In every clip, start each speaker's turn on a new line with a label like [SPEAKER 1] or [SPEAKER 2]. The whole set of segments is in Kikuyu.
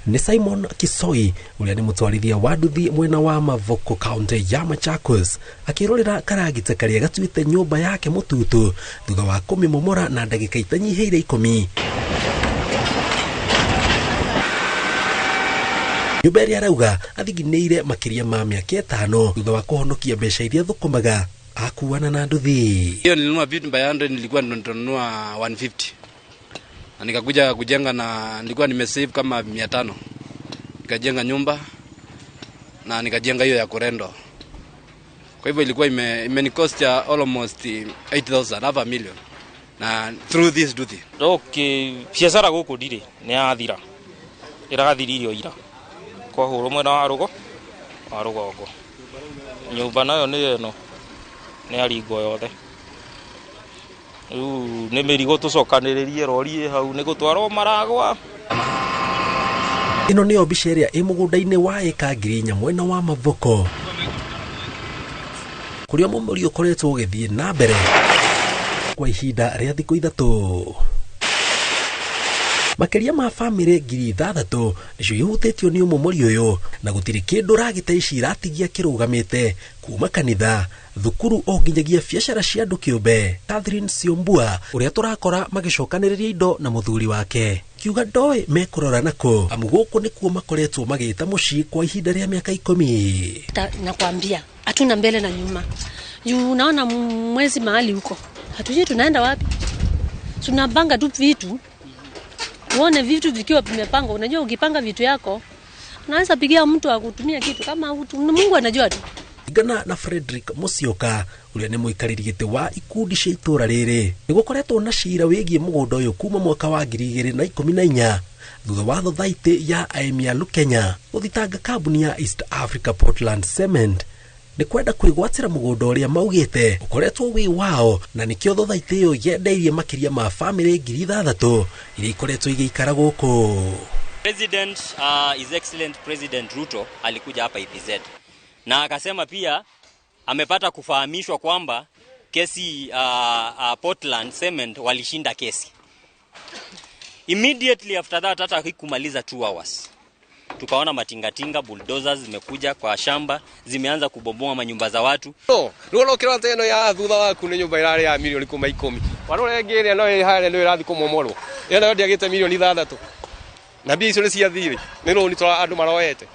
[SPEAKER 1] Nĩ Simon Kisoi ũrĩa nĩ mũtwarithia wa nduthi mwena wa Mavoko kaunti ya Machakos akĩrorera karagita karĩa gatuĩte nyũmba yake mũtutu thutha wa kũmĩmomora na ndagĩka itanyihĩire 10. Nyũmba ĩrĩa arauga athiginĩire makĩria ma mĩaka 5 thutha wa kũhonokia mbeca iria thũkũmaga akuana na nduthi.
[SPEAKER 2] Hiyo nilinunua vitu by 100, nilikuwa ninanunua 150. Na nikakuja kujenga na nilikuwa nimesave kama 500. Nikajenga nyumba na nikajenga hiyo ya kurendo. Kwa hivyo ilikuwa imenicost almost 8,000, half a million. Na through this duty.
[SPEAKER 3] Okay, biacara gũkũ ndirĩ nĩ yathira. Ĩrathiririo ira. Kwa hũrwo mwena wa rugo wa rũgongo. Nyũmba nayo nĩ ĩno. Nĩ yaringwo yothe. Rĩu nĩ mĩrigo tũcokanĩrĩrie rori ĩ hau nĩ gũtwarwo maragwa.
[SPEAKER 1] Ĩno nĩyo mbica ĩrĩa ĩ mũgũnda-inĩ wa ĩka 4,000 mwena wa Mavoko kũrĩa mũmori ũkoretwo ũgĩthiĩ na mbere kwa ihinda rĩa thikũ 3. Makĩria ma bamĩrĩ 6,000 nĩcio ihutĩtio nĩ ũmomori ũyũ na gũtirĩ kĩndũ ragita ici iratigia kĩrũgamĩte kuma kanitha, thukuru o nginyagia biacara cia andũ kĩũmbe. Catherine Siombua ũrĩa tũrakora magĩcokanĩrĩria indo na mũthuri wake kiuga ndoĩ mekũrora nako amu gũkũ nĩkuo makoretwo magĩta mũciĩ kwa ihinda rĩa mĩaka 10.
[SPEAKER 4] Nakwambia hatuna mbele na nyuma. Juu unaona mwezi mahali huko hatujui tunaenda wapi. Tunapanga tu vitu. Uone vitu vikiwa vimepangwa. Unajua ukipanga vitu yako unaweza pigia mtu akutumia kitu kama Mungu anajua tu.
[SPEAKER 1] Gana na Frederick Musyoka ũrĩa nĩ mũikarĩri gĩtĩ wa ikundi cia itũra rĩrĩ nĩ gũkoretwo na cira wĩgiĩ mũgũnda ũyũ kuma mwaka wa 2014 thutha wa thothaitĩ ya Aemialu Kenya gũthitanga kambuni ya East Africa Portland Cement nĩ kwenda kwĩgwatĩra mũgũnda ũrĩa maugĩte ũkoretwo wĩ wao na nĩkĩo thothaitĩ ĩyo yendeirie makĩria ma bamĩrĩ 6,000 iria ikoretwo igĩikara gũkũ.
[SPEAKER 5] President, His Excellent President Ruto alikuja hapa EPZ na akasema pia amepata kufahamishwa kwamba kesi Portland Cement walishinda kesi. Immediately after that, hata hakikumaliza 2 hours, tukaona matingatinga bulldozers zimekuja kwa shamba, zimeanza kubomoa manyumba za watu.
[SPEAKER 6] No, ruo kirata eno ya thutha waku ni nyumba irari ya milioni 10. Warora ĩngĩ ĩrĩa no ĩhare no ĩrathi kũmomorwo. Ĩyo nayo ndĩagĩte milioni 6. Na mbia icio nĩ ciathire. Nĩ rũni twa andũ maroete.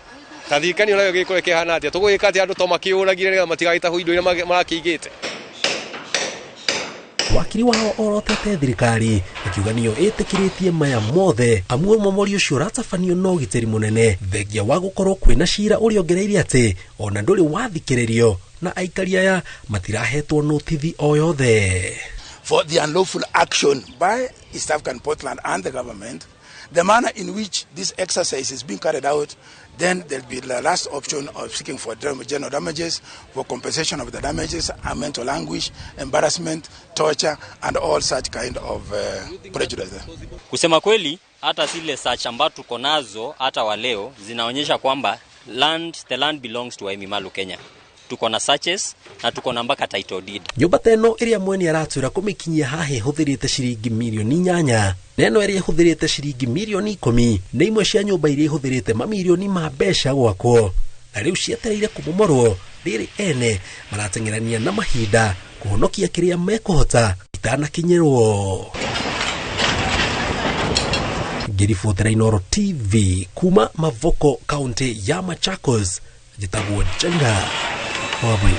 [SPEAKER 6] Ta thirikari nayo gĩkorwo ĩkĩhana atĩa? Tũgũgĩka atĩa andũ to makĩũragire nĩgetha matigagĩtahwo indo iria marakĩigĩte?
[SPEAKER 1] Wakiri wao orotete thirikari akiuga nĩyo ĩtĩkĩrĩtie maya mothe amu ũmomori ũcio ũratabanio na ũgitĩri mũnene thengia wa gũkorwo kwĩna cira ũrĩa ongereire atĩ ona ndũrĩ wathikĩrĩrio na aikari aya matirahetwo notithi o yothe.
[SPEAKER 7] For the unlawful action by East African Portland and the government, the manner in which this exercise is being carried out, then there'll be the last option of seeking for general damages, for compensation of the damages, and mental anguish, embarrassment, torture, and all such kind of prejudice.
[SPEAKER 5] Kusema kweli, hata zile search ambazo tuko nazo hata wa leo zinaonyesha kwamba the land belongs to Aimimalu Kenya. Tuko na searches na tuko na mpaka title deed.
[SPEAKER 1] Nyũmba ta ĩno ĩrĩa mwene aratwĩra kũmĩkinyia haha ĩhũthĩrĩte ciringi milioni 8 na ĩno ĩrĩa ĩhũthĩrĩte ciringi milioni 10 nĩ imwe cia nyũmba iria ihũthĩrĩte mamirioni ma mbeca gwakwo na rĩu cietereire kũmomorwo rĩrĩ ene marateng'erania na mahinda kũhonokia kĩrĩa mekũhota itanakinyĩrwo. Ngĩribotera Inooro TV kuma Mavoko kaunti ya Machakos, njĩtagwo Njenga Wabui.